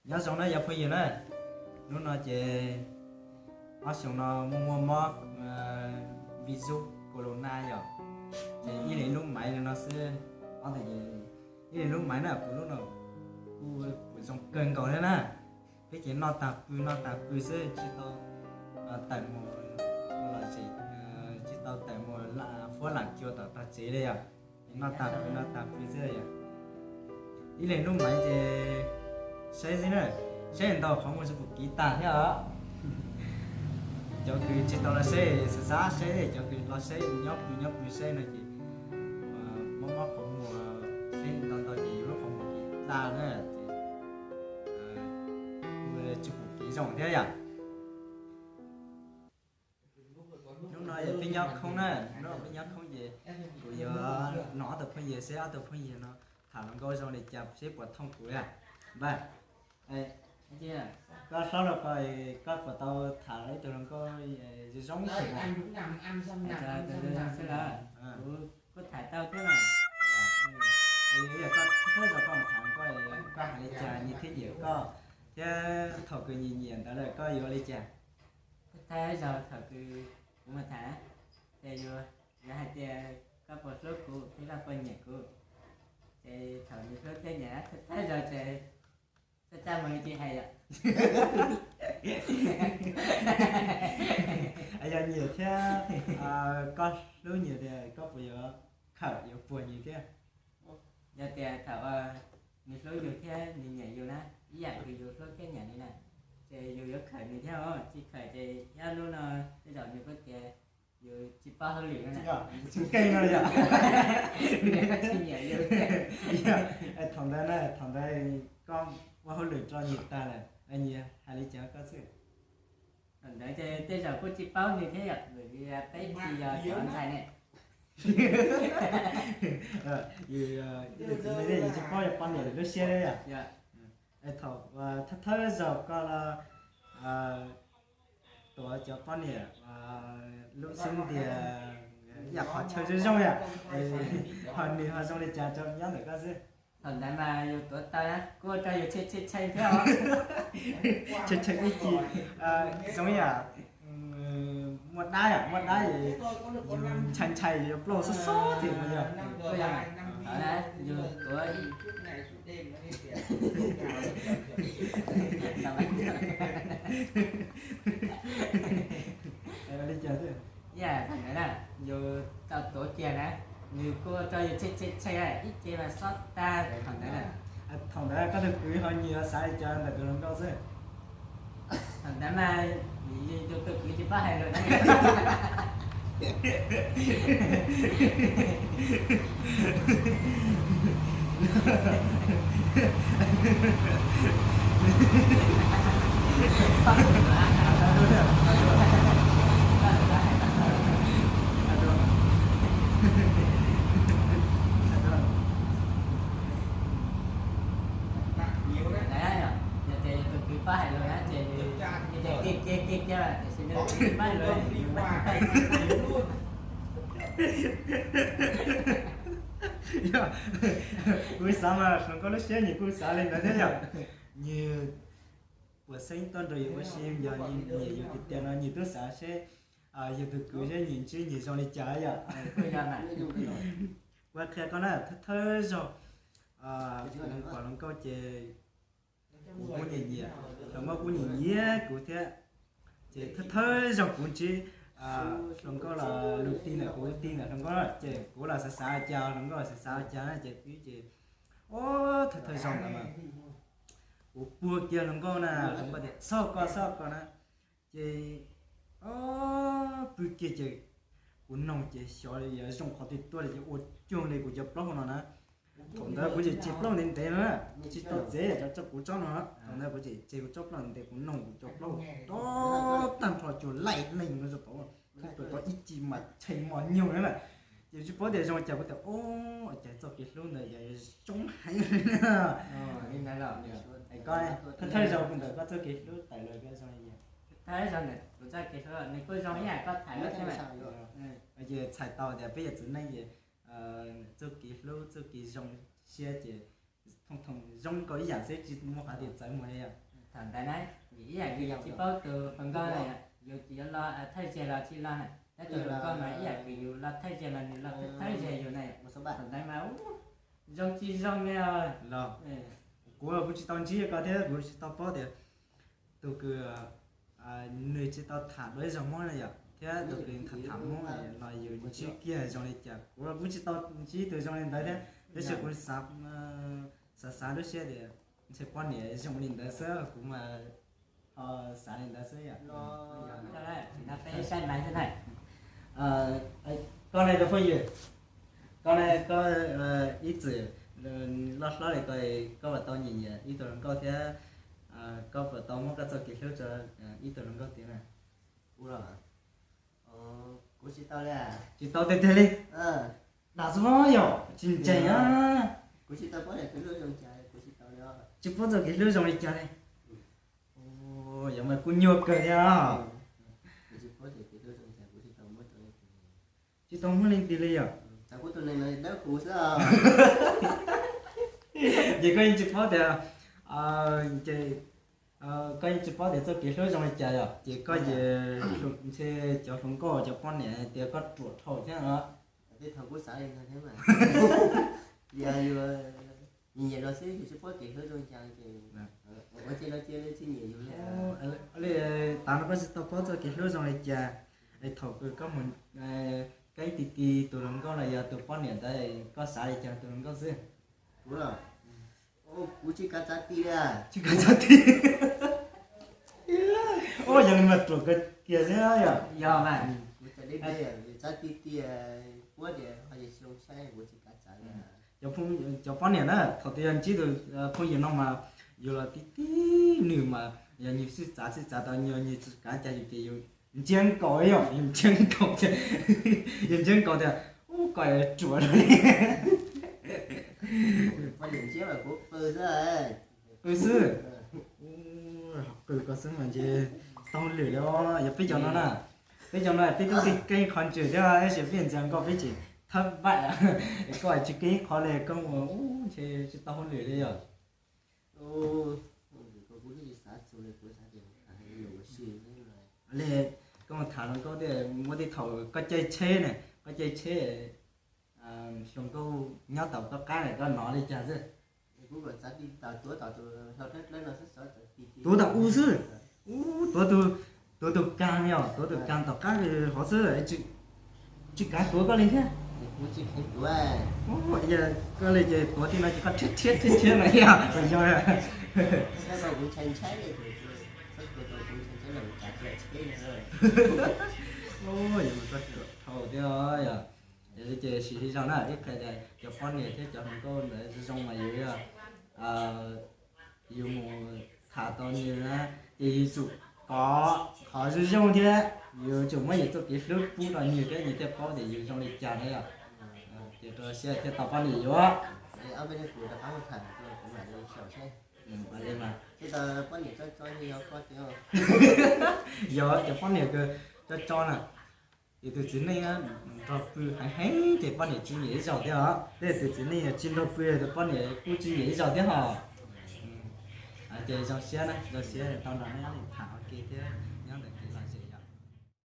Nyob zoo na yog phooj ywg na, hnub no ces ob xyoos no muaj muaj mob virus corona yom, ces ib leeg lub maiv no xwb, ob tug ces ib leeg lub maiv na, kuv lub no kuj zoo kawg nkaus thiab na. Peb ces noj tag pw noj tag pw xwb, tsis tau tawm mus lom zem, tsis tau tawm mus fuab lam cua tom tog tsev li yom. Noj tag pw noj tag pw xwb yom. Ib leeg lub maiv ces saib xwb na, saib ntau qhov muag tsis pum kiv tag thiab os. Cov kws tsis tau los saib xav xav saib, cov kws los saib nyob pw nyob pw saib no ces mob mob qhov muag, saib ntau ntau ces yus lub qhov muag kiv tag na ces tsis pum kiv zoo thiab yom. Hnub no yog peb nyob khoob na, hnub no peb nyob khoob ces kuv yuav nug ob tug phooj ywg seb ob tug phooj ywg no tham hluas nkauj zoo li cas seb puas thooj kuv li. Npawg, koj hlob los ko, koj puas tau tham ib tug hluas nkauj zoo zoo thiab? Xwb lawm, kuv kuj tham tau thiab mas. Yog koj thawj zaug koj mus tham hluas nkauj, koj hais li cas nws thiaj nyiam koj, thiab thaum kws nws nyiam ntawd lawm koj yuav li cas? Thawj zaug thaum kws kuv mus tham, ces yuav, yuav hais tias koj puas hlub kuv thiab koj puas nyiam kuv. Ces thaum nws hlub thiab nyiam, thawj zaug ces txaj txaj muag tsis hais yom. Yog nyiam thiab, koj hlub nyiam tias koj puas yuav khawm yuav puag nws thiab? Yog tias thaum nws hlub yus thiab nws nyiam yus na, ib yam kws yus hlub thiab nyiam nws na, ces yus yuav khawm nws thiab os. Tsis khawm ces ib hnub no tej zaum nws kuj tias yus tsis paub hauj lwm no na. Tsis keej no yom. Thaum ntawd na, thaum ntawd koj ua hauj lwm rau nws tag lawm, nws hais li cas koj xwb? Thaum ntawd ces tej zaum kuj tsis paub nws thiab yom, vim peb tsis yog cov ntxhais ne. Yus txiv neej yus tsis paub yog poj niam lub siab thiab yom. Thaum thawj thawj zaug koj los tuav cov poj niam lub xub ntiag, yam qhov chaw zoo zoo yom, ho nws ho zoo li cas rau nyob ntawm koj xwb? Thaum ntawd mas yus tuav tau na, kuj ua rau yus tshee tshee thiab os. Tshee tshee ib ce, zoo yam muaj dab yom, muaj dab es yus ntshai ntshai yus plaub xob xob tiag no yog. Yus tuav li cas xwb? Yam thaum ntawd na, yus tau tuav kiag na, nws kuj ua rau yus tshee tshee tshee ib ce mas xob tag thaum ntawd na. Thaum ntawd koj tus kwv ho nyiam xav li cas ntawm tus hluas nkauj xwb? Thaum ntawd mas yus tus kwv tsis paub hais lus na. Yog tias yus tus kwv paub hais lus na ces kiag kiag kiag, tiam sis nws tsis paub hais lus. Yog, kuv xav mas hluas nkauj lub siab nws kuj xav li ntawd thiab yom. Nws puas xeeb tuaj nrog yus ua si, yog nyiam yus tiag tiag no nws twb xav seb yus tus kwv seb nws ntsib nws zoo li cas yom. Kuv qhia koj na, thawj thawj zaug kuv pom hluas nkauj ces kuv kuj nyiam nyiam, hluas nkauj kuj nyiam nyiam kuv thiab. Ces thawj thawj zaug kuv ntsib hluas nkauj los lus ti ntawm kuv, ti ntawm hluas nkauj ces kuv los xav xav cas, hluas nkauj los xav xav cas na ces twb ces, o, thawj thawj zaug ntawd mas kuv puag kiag hluas nkauj na, hluas nkauj tias xob koj xob koj na, ces, o, pw kiag ces kuv noog ces xyov yuav zoo qhov twg tuaj li ces ua cuag li kuv cov plaub hau no na. Thaum ntawd kuv ces tseg plaub ntev ntev no na, tsis tau txev cov kuv tsob no. Thaum ntawd kuv ces tseg kuv tsob plaub ntev, kuv noog kuv cov plaub hau tag nrho cuag laim neeg no rau tod, thaum tod ib ci mas tshee mos nyoog na. Ces tsis paub tias zoo cas kuv tias, o, cas txoj kev hlub ntawd yog zoo heev. Koj, thawj thawj zaug ntawm koj txoj kev hlub tawm los koj zoo li cas? Thawj zaug ntawm kuv txoj kev hlub nws kuj zoo ib yam koj tham lawm thiab mas. Ces txhais tau tias peb yog txiv neej ces txoj kev hlub txoj kev zoo siab ces thoom thoom zoo nkaus ib yam xwb, tsis muaj qhov tias txawv mus li yom. Thaum ntawd na, ib yam li tsis paub tus hluas nkauj na, yus tsis yuav los thawj zaug los tsis los na, tab tus hluas nkauj mas ib yam li yus los thawj zaug los nws los thawj zaug yus na. Thaum ntawd mas zoo tsis zoo li os. Los, kuv kuv tsis tau ntsib koj thiab kuv tsis tau paub tias tus kws nws tsis tau tham dua ib zaug Hmoob na yom, thiab tus kws tham tham Hmoob no yus ntsib kiag zoo li cas, kuv kuv tsis tau ntsib tus zoo li ntawd thiab. Tab sis kuv xav xav lub siab tias ntshe poj niam zoo li ntawd xwb, kuv mas ho xav li ntawd xwb yom. Peb saib mas xwb na. Koj ne tus phooj ywg, koj ne koj ib txwm loj hlob li ko, koj puas tau nyiam nyiam ib tug hluas nkauj thiab koj puas tau muab koj txoj kev hlub rau ib tug hluas nkauj tiag na? Kuv los, kuv tsis tau li. Tsis tau tiag tiag li? Dam xwb yom, tsis ntseeg na. Kuv tsis tau poj niam kev hlub zoo li cas, kuv tsis tau li. Tsis paub txoj kev hlub zoo li cas li. Yog mas kuj nyuaj kawg thiab. Kuv tsis paub txoj kev hlub zoo li cas, kuv tsis tau muab rau. Tsis tau muab leej twg li yom. Txawm kuv tus neeg no dawb huv xwb. Ces koj yeej tsis paub tias, ces koj yeej tsis paub tias txoj kev hlub zoo li cas yom, ces koj ces ntshe cov hluas nkauj cov poj niam tias koj ruam dhau thiab os. Tej thaum kuv xav li ntawd thiab mas. Yog yus nyiam nyiam los xwb, yus tsis paub kev hlub zoo li cas ces ua cia los cia li tsis nyiam yus li. Li tas no koj tsis tau paub txoj kev hlub zoo li cas, es thaum kws koj mus keeb ti ti tus hluas nkauj los yog tus poj niam ntawd koj xav li cas tus hluas nkauj xwb? Kuv los, kuv tsis kav txav ti li. Tsis kav txav ti. Ua yog li mas ruam kawg kiag thiab yom. Yog mas, kuv txav ti ti, puab tias ho zoo saib kuv tsis kav txav li. Cov poj niam na thaum twg yog ntsib tus phooj ywg no mas yus los tib tib nws mas yog nws xwb txav xwb txav tau nws, nws tsis kav cas yus ces yus ntsia nkaus yom, yus ntsia nkaus, yus ntsia nkaus tias ub koj ruam li. Qw xwb, qw koj xwb mas ntshe tsis tau hauj lwm li os. Yog peb cov no na, peb cov no peb tub keeb qhov ntswg thiab tab sis peb ntxias nkauj peb tseem thawb npaim, koj tsis keeb qhov li koj mus ub ntshe tsis tau hauj lwm li yom. Li koj mus tham hluas nkauj tias muaj tej thaum koj caij tsheb ne, koj caij tsheb, hluas nkauj nyob tom koj qab ne koj hnov li cas xwb? Tuav tom u xwb, u tuav tus, tuav tus kaag yom, tuav tus kaag tom qab hov xwb, tsis kav tuav koj li thiab. Koj li ces tuav tej no ces koj rhiab rhiab rhiab rhiab no yog yog. Koj thiab yog li ces sim li zog na, ib qho tias cov poj niam thiab cov hluas nkauj ntawd zoo mas yus yog yus mus tham tau nws na, ces yus tsum kov qhov zoo zoo thiab yus tsum muab yus txoj kev hlub pub rau nws thiab nws thiaj paub tias yus zoo li cas na yom. Ces rau siab thiaj tau poj niam yuav. Yog cov poj niam kws tso tso na, yus tus txiv neej nrog pw heev heev ces poj niam tsis nyiam ib zaug thiab os, tej tus txiv neej tsis nrog pw tus poj niam kuj tsis nyiam ib zaug thiab hos. Ces zoo siab na, zoo siab tau nrog nej tham ua ke thiab.